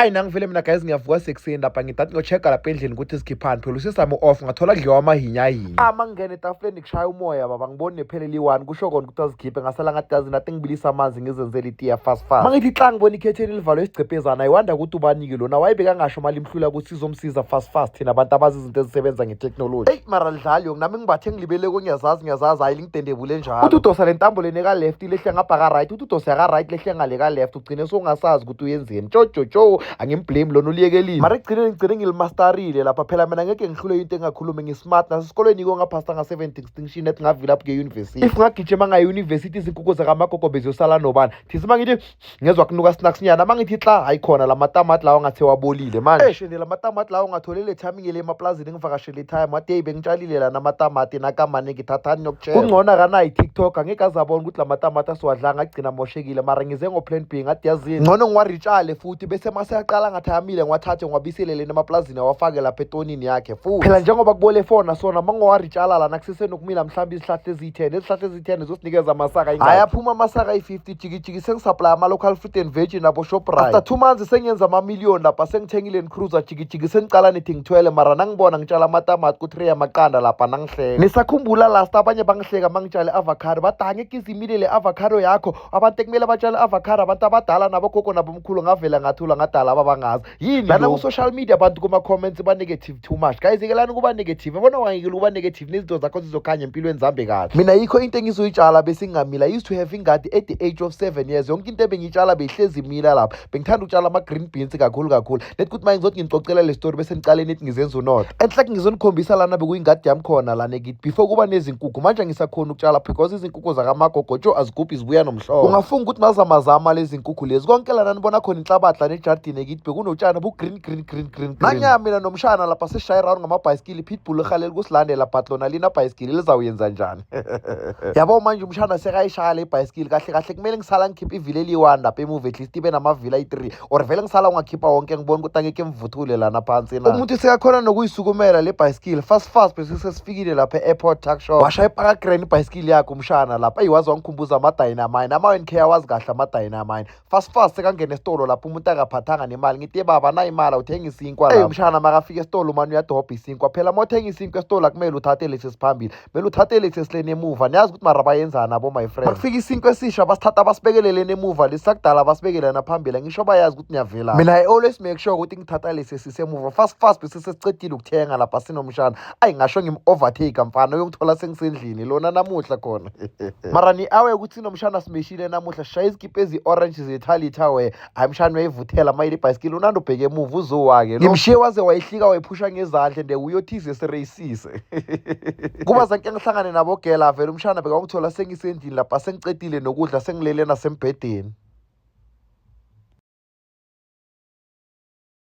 Ayi, nangivele mina guys, ngiyavuka sekuseni lapha, ngidathi ngiyo-check-a lapha endlini ukuthi sikhiphani. Phela usesami off, ngathola kudliwa amahinyahinya. Ama ngingena etafuleni kushaya umoya baba, ngiboni nephelele i-one, kusho kona ukuthi azikhiphe. Ngasala ngathi yazi nathi ngibilisa amanzi, ngizenzele itiya fast fast. Mangithi xa ngibona ikhetheni livalwe isigcebhezana, ayiwanda ukuthi ubanike lona wayebeka ngasho mali imhlula ukuthi izomsiza fast fast. Thina abantu abazi izinto ezisebenza ngeteknoloji, eyi mara lidlali yonke. Nami ngibathe ngilibele ngiyazazi, ngiyazazi, hayi lingidendebule njalo. Uthi udosa le ntambo lene ka-left, lehle ngapha ka-right, uthi udosa ka-right, lehle ngale ka-left, ugcine sowungasazi ukuthi uyenzeni. Tsho tsho tsho, angimblame lona, uliyekelile, mara ekugcineni ngigcine ngilimastarile lapha. Phela mina ngeke ngihlule into engakhulumi, ngi-smart. Nasesikolweni iko ngaphasta nga-seven distinction, ethi ngavila up ke-university. If ngagijima ngaye-university, izinkukhu zakamagogo beziyosala nobani? Thisi mangithi ngezwa kunuka snacks nyana, mangithi xa hayi khona la matamati lawo ngathi wabolile manje. Eish, la matamati lawo ngatholele time ngile emaplazini, ngivakashele time, wathi hey, bengitshalile lana amatamati nakamane, ngithathani nokutshela kungcono. Akanayo i-TikTok, angeke azabona ukuthi la matamati asiwadlanga, agcina amoshekile. Mara ngize ngo-plan B, ngathi yazini, ngcono ngiwaritshale futhi, bese mase aqala ngathi ayamile, ngiwathathe ngiwabiselele emaplazini, awafake lapha etonini yakhe futhi. Phela njengoba kubole fona sona, ma ngiwaritshala lana kusesenokumila mhlawumbe izihlahla eziyi-10, izihlahla eziyi-10 zosinikeza amasaka. Hhayi, aphuma amasaka ayi-50 jikijiki, sengisaplaya ama-local fruit and veg nabo Shoprite. After 2 months sengiyenza amamiliyoni lapha, sengithengile Cruiser jikijiki, sengicala nithi ngithwele. Mara nangibona ngitshala amatamati ku-tray yamaqanda lapha, nangihleka. Nisakhumbula last abanye bangihleka mangitshale avocado, bathi angeke izimile le avocado yakho, abantu ekumele batshale avocado abantu abadala nabogogo nabomkhulu. Ngavela ngathula, ngadala ababangazi yini lana ku-social media. Abantu kuma-comments ba-negative too much guys, yekelani ukuba negative. Yabona, wangekile ukuba negative, nezinto zakho zizokhanya empilweni zihambe kahle. Mina yikho into engizoyitshala bese ngingamila. I used to have ingadi at the age of 7 years. Yonke into ebengiyitshala beyihlezi imila lapha. Bengithanda ukutshala ama-green beans kakhulu kakhulu. Nethi kuthi manje ngizothi nginicocela le story, bese nicale nithi ngizenza unotho enhle. Ngizonikhombisa lana bekuyingadi yami khona lana ekithi before kuba nezinkukhu. Manje angisakhoni ukutshala because izinkukhu zakamagogo tsho azigubhi, zibuya nomhlobo. Ungafunga ukuthi mazamazama lezi nkukhu lezi. Konke lana nibona khona inhlabathi lana ejardini ekithi, bekunotshani bu-green green green green green. Nanya mina nomshana lapha sesishaye round ngamabhayisikili, pitbull ihalela ukusilandela, but lona lina bhayisikili lizawuyenza njani? Yabo, manje umshana sekayishaya le bhayisikili kahle kahle, kumele ngisala ngikhiphe ivili eliyi-one lapha emuva, at least ibe namavili ayi-three, or vele ngisala ungakhipha wonke, ngibona ukuthi angeke mvuthule lana phansi na. Umuntu sekakhona nokuyisukumela le bhayisikili fast fast. Bese sesifikile lapha e-airport tuck shop, washaya ipaka grand ibhayisikili yakhe umshana lapha. Eyi, waze wangikhumbuza ama-dynamine, ama-NK, awazi kahle ama-dynamine. Fast fast sekangena esitolo lapho, umuntu akaphathanga nemali. Ngithi baba, nayi imali, awuthenga isinkwa lapha. Umshana makafika esitolo mani uyadobha isinkwa. Phela uma uthenga isinkwa esitolo, akumele uthathe lesi esiphambili, kumele uthathe lesi esileni emuva. Niyazi ukuthi mara bayenzani abo, my friend? Makufika isinkwa esisha, basithatha basibekeleleni emuva, lesi sakudala basibekele naphambili. Ngisho bayazi ukuthi niyavela. Mina I always make sure ukuthi ngithatha lesi esisemuva. Fast fast bese sesicedile ukuthenga lapha sinomshana. Ayi, ngasho ngim-overtake mfana, uyongithola sengisendlini lona namuhla khona. Mara ni-awe ukuthi sinomshana simeshile namuhla, sishaye izikipa ezi-orange zethalitha we. Hayi, mshana uyayivuthela mayile ibhayisikili, unandi ubheke emuva, uzowa-ke. Ngimshiye waze wayihlika, wayiphusha ngezandla nde uyothize sireyisise kuba zanke ngihlangane nabogela. Vele umshana bekangithola sengisendlini lapha, sengicedile nokudla, sengilele nasembhedeni.